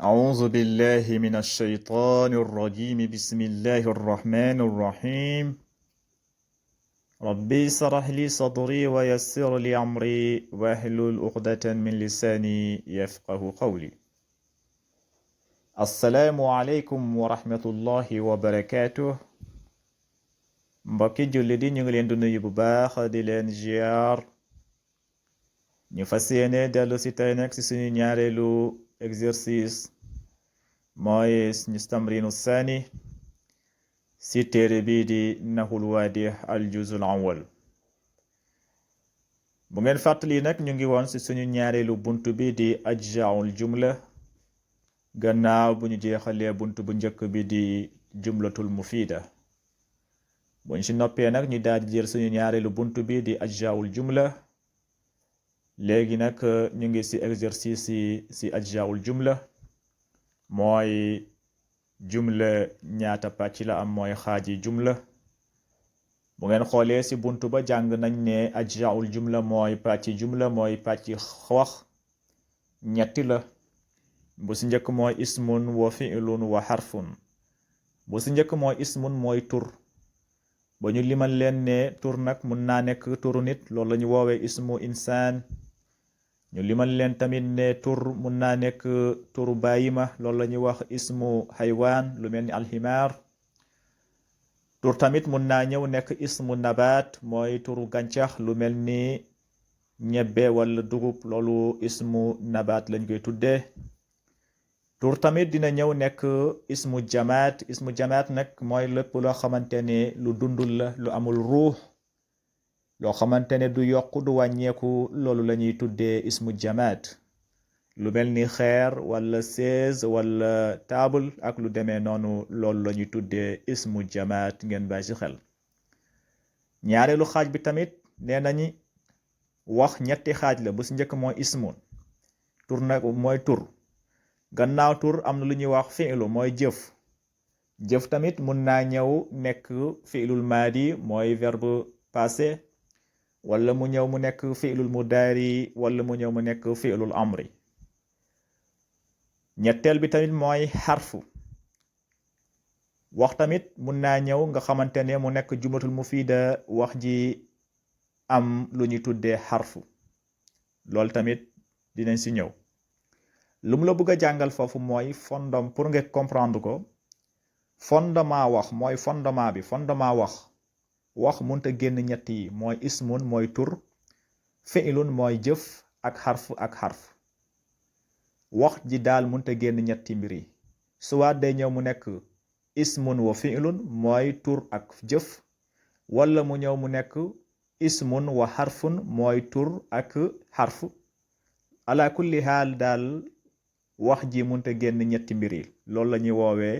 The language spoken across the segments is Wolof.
أعوذ بالله من الشيطان الرجيم بسم الله الرحمن الرحيم ربي اشرح لي صدري ويسر لي أمري واحلل عقدة من لساني يفقه قولي السلام عليكم ورحمة الله وبركاته mbokki julli di ñu ngi leen di nuyu bu baax di leen ziar ñu fas yéene dellu si tey nag si suñu ñaareelu exercice mooy suñu tamrinu saani si téere bii di nahul waadih al juzul awwal bu ngeen fàttali nag ñu ngi woon si suñu ñaareelu bunt bi di ajzaul jumla gannaaw bu ñu jeexalee bunt bu njëkk bi di jumlatul mufida buñ si noppee nag ñu daal di jël suñu ñaareelu bunt bi di ajzaul jumla léegi nag ñu ngi si exercice si ajzaul jumla mooy jumla ñaata pàcc la am mooy xaaji jumla bu ngeen xoolee si buntu ba jàng nañ ne ajzaul jumla mooy pàcc jumla mooy pàcc wax ñetti la bu si njëkk mooy ismun wa fi'lun wa harfun bu si njëkk mooy ismun mooy tur ba ñu limal leen ne tur nag mun naa nekk turu nit loolu la ñu woowee ismu insaan ñu limal leen tamit ne tur mun naa nekk turu bayima loolu la ñuy wax ismu haywaan lu mel ni alximaar tur tamit mun naa ñëw nekk ismu nabaat mooy turu gàncax lu mel ni ñebbe wala dugub loolu ismu nabaat lañ koy tuddee tur tamit dina ñëw nekk ismu jamaat nag mooy lépp loo xamante ne lu dundul la lu amul ruux loo xamante ne du yokk du wàññeeku loolu la ñuy tuddee ismu jamaat lu mel ni xeer wala chaise wala table ak lu demee noonu loolu la ñuy tuddee ismu jamaat ngeen bàyyi ci xel ñaareelu xaaj bi tamit nee nañu wax ñetti xaaj la bu ci njëkk mooy ismun tur nag mooy tur gannaaw tur am na lu ñuy wax fi'lu mooy jëf tamit mun naa ñëw nekk fi'lul maadi mooy verbe passé wala mu ñëw mu nekk fi'lul mudaari wala mu ñëw mu nekk fi'lul amri ñetteel bi tamit mooy xarfu wax tamit mun naa ñëw nga xamante ne mu nekk jumlatul mufida wax ji am lu ñuy tuddee xarfu loolu tamit dinañ si ñëw lu mu la bëgg a jàngal foofu mooy fondement pour nga comprendre ko fondement wax mooy fondement wax munta génn ñett yi mooy ismun mooy tur fi'lun mooy jëf ak xarf wax ji daal munta génn ñetti mbir yi soit day ñëw mu nekk ismun wa fi'lun mooy tur ak jëf wala mu ñëw mu nekk ismun wa xarfun mooy tur ak xarf ala kulli xaal daal wax ji munta génn ñetti mbir yi loolu la ñuy woowee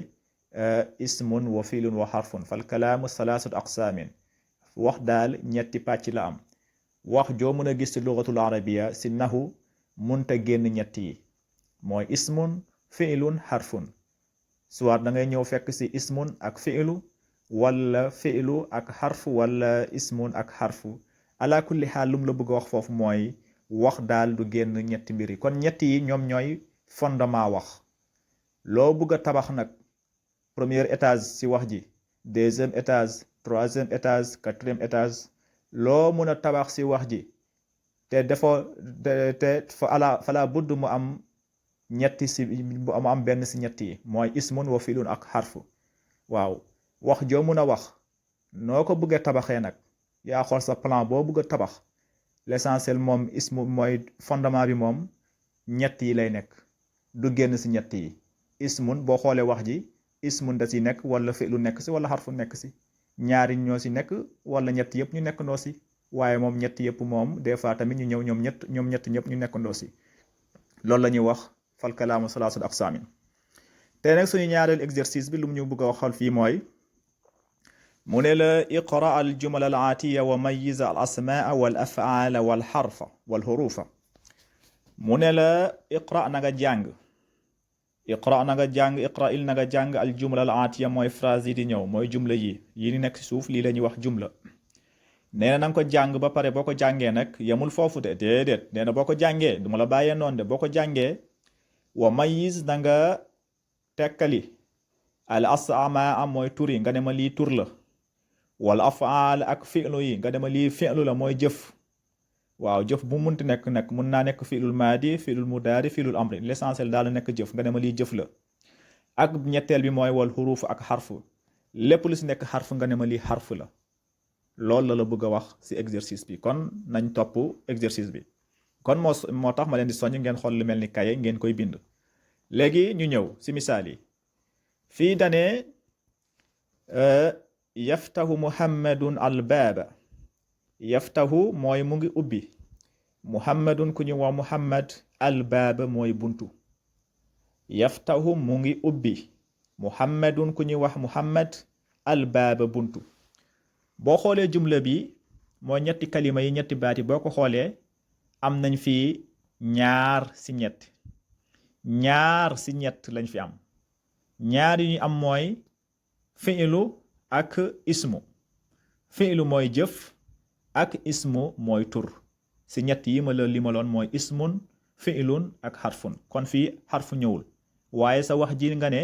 ismun wa fi'lun wa xarfun fal kalaamu salaasatu aqsaamin wax daal ñetti pàcc la am wax joo mën a gis ci lugatul arabiya si nahu munta génn ñett yi mooy ismun fi'lun xarfun soit da ngay ñëw fekk si ismun ak fi'lu wala fi'lu ak xarfu wala ismun ak xarfu ala kulli xaal lum la bëgg a wax foofu mooy wax daal du génn ñetti mbir yi kon ñett yi ñoom ñooy fondement wax loo bëgg a tabax nag premier étage si wax ji deuxième étage troisième étage quatrième étage loo mun a tabax si wax ji te fala budd mu am ñetti si mu am benn si ñett yi mooy ismun wa fi'lun ak xarfu waaw wax joo mun a wax noo ko bëgg a tabaxee nag yaa xool sa plan boo bëgg a tabax l'essentiel moom ismu mooy fondement bi moom ñett yi lay nekk du génn si ñett yi ismun boo xoolee wax ji ismun da si nekk wala fi'lu nekk si wala xarfu nekk si ñaari ñoo si nekk wala ñett yëpp ñu nekk ndoo si waaye moom ñett yëpp moom des fois tamit ñu ñëw ñoom ñett ñëpp ñu nekk ndoo si loolu la ñuy wax fal kalaamu salaasatu aqsaamin te nag suñu ñaareelu exercice bi lu mu ñu bëgg a waxal fii mooy mu ne la iqra al jumal al aatiya wa mayyiz al asmaa wal af'aala wal xarfa wal xurufa mu ne la iqra na nga jàng il na nga jàng al jumla al aatiya mooy phrase yi di ñëw mooy jumla yi ni nekk si suuf lii la ñuy wax jumla nee na nga ko jàng ba pare boo ko jàngee nag yemul foofu de déedéet nee na boo ko jàngee du ma la bàyyee noonu de boo ko jàngee wa mayyiz da nga tekkali al asama am mooy tur yi nga ne ma lii tur la wal afaal ak fi'lu yi nga ne ma lii fi'lu la mooy jëf waaw jëf bu munti nekk nag mun naa nekk fi'lul maadi fi'lul mudaari fi'lul amri l'essentiel daal nekk jëf nga ne ma lii jëf la ak ñetteel bi mooy wal xuruuf ak xarfu lépp lu si nekk xarf nga ne ma lii xarf la loolu la bëgg a wax si exercice bi kon nañ topp exercice bi kon moo tax ma leen di soññ ngeen xool lu mel ni kaye ngeen koy bind léegi ñu ñëw si misaal yi fii dane yaftahu muhammadun al baaba yaftahu mooy mu ngi ubbi muhammadun ku ñu wax muhammad al baaba mooy buntu yaftahu mu ngi ubbi muhammadun ku ñu wax muhammad al baaba buntu boo xoolee jumla bi mooy ñetti kalima yi ñetti baati boo ko xoolee am nañ fi ñaar si ñett lañ fi am ñaar yu ñu am mooy fi'lu ak ismu fi'lu mooy jëf ak ismu mooy tur si ñett yi ma la limaloon mooy ismun fi'lun ak xarfun kon fii xarfu ñëwul waaye sa wax ji nga ne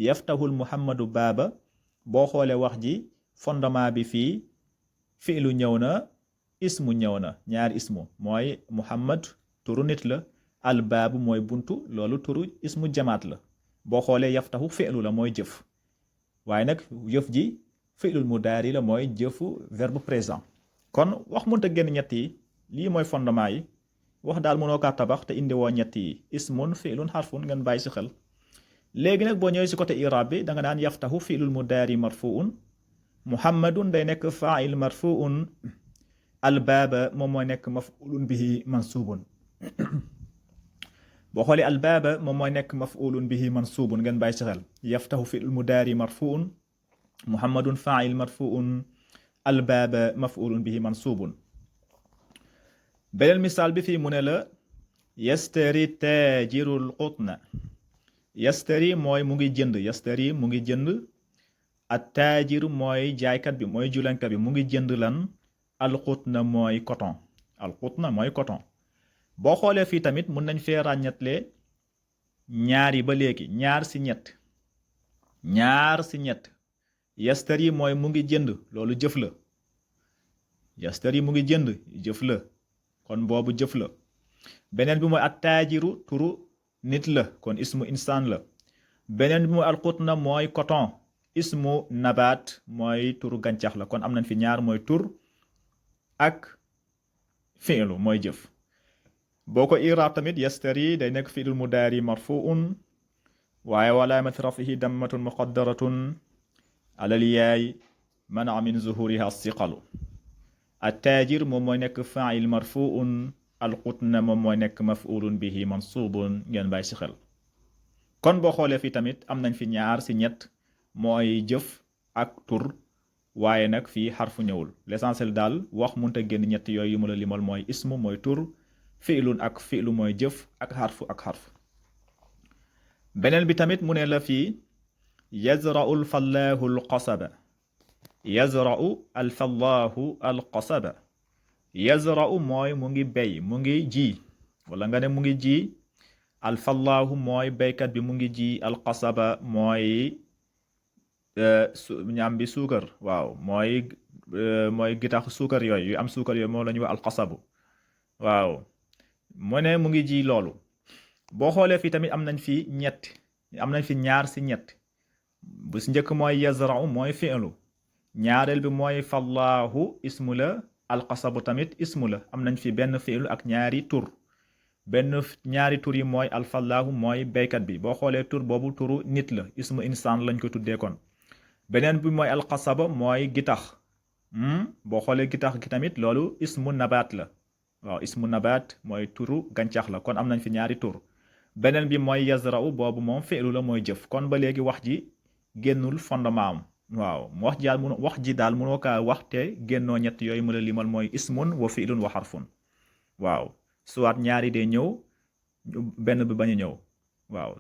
yaftahul muhammadu baaba boo xoolee wax ji fondement bi fii fi'lu ñëw na ismu ñëw na ñaari ismu mooy muhammad turu nit la al baabu mooy buntu loolu turu ismu jamaat la boo xoolee yaftahu fi'lu la mooy jëf waaye nag jëf ji fi'lul mudaari la mooy jëfu verbe présent kon wax mënta génn ñett yi lii mooy fondement yi wax daal mënoo kaa tabax te indi woo ñett yi ismun fi'lun xarfun ngeen bàyyi si xel léegi nag boo ñëwee si côté irab bi da nga daan yaftahu fi'lul mudaari marfuun muhammadun day nekk fa'il marfuun al baaba moom mooy nekk maf'ulun bihi mansubun boo xoolee al baaba moom mooy nekk maf'ulun bihi mansubun ngeen bàyyi si xel yaftahu fi'lul mudaari marfuun muhammadun fa'il marfuun al baaba maf'ulun bihi mansubun beneen misaal bi fii mu ne la yastari taajirul qutna yastari mooy mu ngi jënd yastari mu ngi jënd at taajir mooy jaaykat bi mooy julankat bi mu ngi jënd lan al qutna mooy coton al qutna mooy coton boo xoolee fii tamit mun nañ fee ràññatle ñaar yi ba léegi ñaar si ñett yastari mooy mu ngi jënd loolu jëf la yastari mu ngi jënd jëf la kon boobu jëf la beneen bi mooy at taajiru turu nit la kon ismu insaan la beneen bi mooy al qutna mooy coton ismu nabaat mooy turu gàncax la kon am nañ fi ñaar mooy tur ak fi'lu mooy jëf boo ko iraab tamit yastari day nekk fi'lul mudaari marfuun waaye wa alaamatu rafihi dammatun muqaddaratun alal yaay mana min zuhuriha as-siqalu at-taajir moom mooy nekk fa'il marfuun al-qutna moom mooy nekk maf'ulun bihi mansubun ngeen bàyyi si xel kon boo xoolee fii tamit am nañ fi ñaar si ñett mooy jëf ak tur waaye nag fii xarfu ñëwul l'essentiel daal wax munta génn ñett yooyu mu la limal mooy ismu mooy tur fi'lun ak fi'lu mooy jëf ak xarfu ak xarf beneen bi tamit mu ne la fii yazra'u al-fallahu al-qasaba yazra'u al-fallahu al-qasaba yazra'u mooy mu ngi bay mu ngi ji wala nga ne mu ngi ji al-fallahu mooy baykat bi mu ngi ji al-qasaba mooy ñam bi suukar waaw mooy gitax suukar yooyu yu am suukar yooyu moom la ñuy wax al-qasabu waaw mu ne mu ngi ji loolu boo xoolee fii tamit am nañ fi ñaar si ñett bu si njëkk mooy yazra'u mooy fi'lu ñaareel bi mooy fallahu ismu la alqasabu tamit ismu la am nañ fi benn fi'lu ak ñaari tur yi mooy alfallahu mooy baykat bi boo xoolee tur boobu turu nit la ismu insaan lañ ko tuddee kon beneen bi mooy alqasaba mooy gitax boo xoolee gitax gi tamit loolu ismu nabaat la waaw ismu nabaat mooy turu gàncax la kon am nañ fi ñaari tur beneen bi mooy yazra'u boobu moom fi'lu la mooy jëf kon ba léegi wax ji génnul fondement am waaw wax ji daal mënoo kaa wax te génnoo ñett yooyu mu la limal mooy ismun wa fi'lun wa xarfun waaw soit ñaari dee ñëw benn bi bañ a ñëw waaw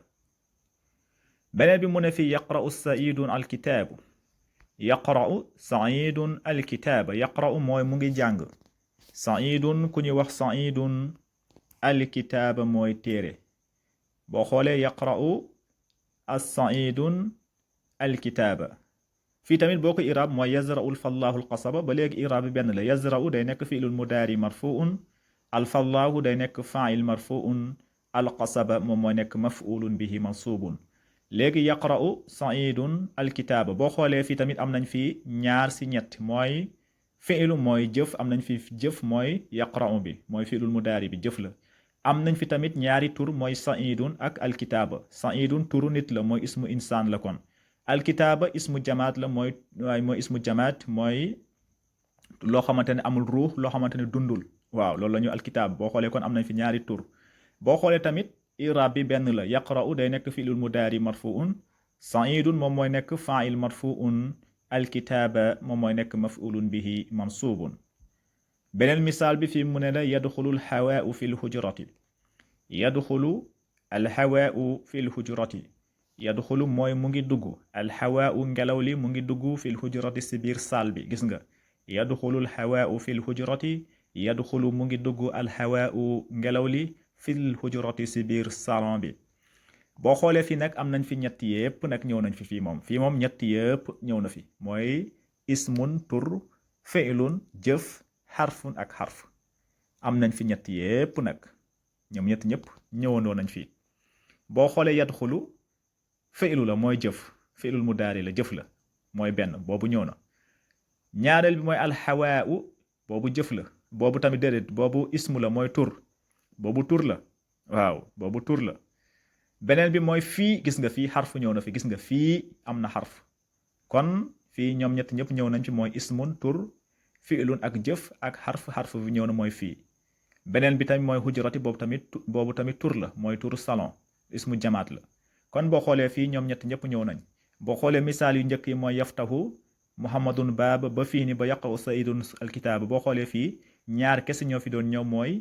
beneen bi mu ne fi yaqra'u sa'idun alkitaabu yaqra'u sa'idun alkitaaba yaqra'u mooy mu ngi jàng sa'idun ku ñuy wax sa'idun alkitaaba mooy téere boo xoolee yaqra'u as-sa'idun alkitaaba fii tamit boo ko iraab mooy yazra'u alfallaahu alqasaba ba léegi iraab bi benn la yazra'u day nekk fi'lul mudaari marfuun alfallaahu day nekk faa'il marfuun alqasaba moom mooy nekk maf'ulun bihi mansuubun léegi yaqra'u sa'idun alkitaaba boo xoolee fii tamit am nañ fi ñaar si ñett mooy fi'lu mooy jëf am nañ fi jëf mooy yaqra'u bi mooy fi'lul mudaari bi jëf la am nañ fi tamit ñaari tur mooy sa'idun ak alkitaaba sa'idun turu nit la mooy ismu insaan la kon alkitaaba ismu jamaat la mooy ismu jamaat mooy loo xamante ne amul ruux loo xamante ne dundul waaw loolu la ñu alkitaaba boo xoolee kon am nañ fi ñaari tur boo xoolee tamit iraab bi benn la yaqra'u day nekk fi'lul mudaari marfuun sa'idun moom mooy nekk fa'il marfuun alkitaaba moom mooy nekk maf'ulun bihi mansuubun beneen misaal bi fi mu ne la yadxulu alxawaau fi lhujrati yadxulu alxawaau fi lhujrati yadxulu mooy mu ngi dugg alxawaau ngelaw li mu ngi dugg fi lhujrati si biir saal bi gis nga yadxulu alxawaau fi lhujrati yadxulu mu ngi dugg alxawaau ngelaw li fi lhujrati si biir salon bi boo xoolee fii nag am nañ fi ñett yépp nag ñëw nañ fi fii moom ñett yépp ñëw na fi mooy ismun tur fi'lun jëf xarfun ak xarf am nañ fi ñett yépp nag ñoom ñëpp ñëwandoo nañ fi boo xoolee yadxulu fi'lu la mooy jëf fi'lul mudaari la jëf la mooy benn boobu ñëw na ñaareel bi mooy alxawaau boobu jëf la boobu tamit déedéet boobu ismu la mooy tur boobu tur la waaw boobu tur la beneen bi mooy fii gis nga fii xarf ñëw na fi gis nga fii am na xarf kon fii ñoom ñëpp ñëw nañ fi mooy ismun tur fi'lun ak jëf ak xarf bi ñëw na mooy fii beneen bi tamit mooy hujrati boobu tamit tur la mooy tur salon ismu jamaat la kon boo xoolee fii ñoom ñëpp ñëw nañ boo xoolee misaal yu njëkk yi mooy yaftahu muhammadun baab ba fii ni ba yaqa'u sa'idun alkitaaba boo xoolee fii ñaar kese ñoo fi doon ñëw mooy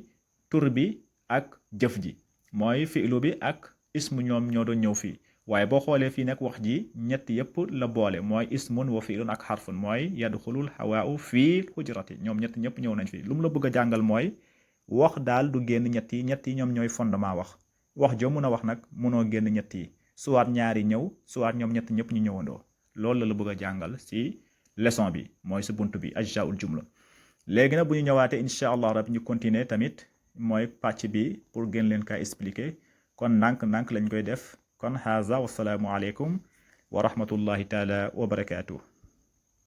tur bi ak jëf ji mooy fi'lu bi ak ismu ñoom ñoo doon ñëw fii waaye boo xoolee fii nag wax ji ñett yëpp la boole mooy ismun wa fi'lun ak xarfun mooy yadxulul hawaa'u fii hujrati ñoom ñëpp ñëw nañ fii lu mu la bëgg a jàngal mooy wax daal du génn ñett yi ñoom ñooy fondement wax joo mun a wax nag munoo génn ñett yi suwaat ñaari ñëw suwaat ñoom ñëpp ñu ñëwandoo loolu la bëgg a jàngal si leçon bi mooy si bunt bi ajzaa'ul jumla léegi nag bu ñu ñëwaatee incha allah rabbi ñu continuer tamit mooy pàcc bi pour gën leen kaa expliquer kon ndànk lañ koy def kon haza wasalaamu aleykum wa rahmatullahi taala wa barakaatuh